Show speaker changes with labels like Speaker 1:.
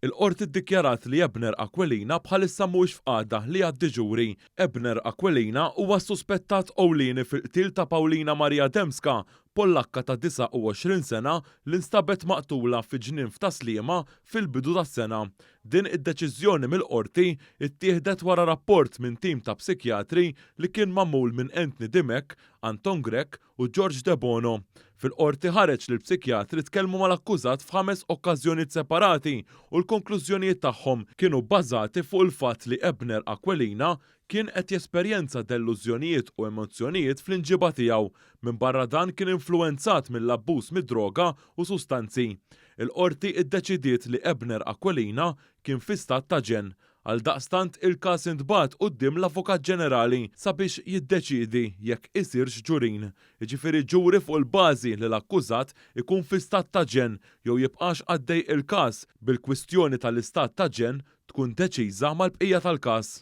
Speaker 1: Il-Qorti ddikjarat li Ebner Aquilina bħalissa mhuwiex f'qagħda li jgħaddi ġuri. Ebner Aquilina huwa s-suspettat ewlieni fil-qtil ta' Paulina Maria Dembska, Pollakka ta' 29 sena li nstabet maqtula fi ġnien f'Tas-Sliema fil-bidu tas-sena. Din id-deċiżjoni mill-Qorti ttieħdet wara rapport minn tim ta' psikjatri li kien magħmul minn Anthony Dimech, Anton Grech u George Debono. Fil-Qorti ħareġ li l-psikjatri tkellmu mal-akkużat f'ħames okkażjonijiet separati u l-konklużjonijiet tagħhom kienu bbażati fuq il-fatt li Ebner Aquilina kien qed jesperjenza dellużjonijiet u emozzjonijiet fl-inġiba tiegħu. Minbarra dan kien influwenzat mill-abbuż mid-droga u sustanzi. Il-Qorti ddeċidiet li Ebner Aquilina kien fi stat ta' ġenn. Għaldaqstant il-każ intbagħat quddiem l-Avukat Ġenerali sabiex jiddeċiedi jekk isirx ġurin, jiġifieri ġuri fuq il-bażi li l-akkużat ikun fi stat ta' ġenn jew jibqax għaddej il-każ bil-kwistjoni tal-istat ta' ġenn tkun deċiża mal-bqija tal-każ.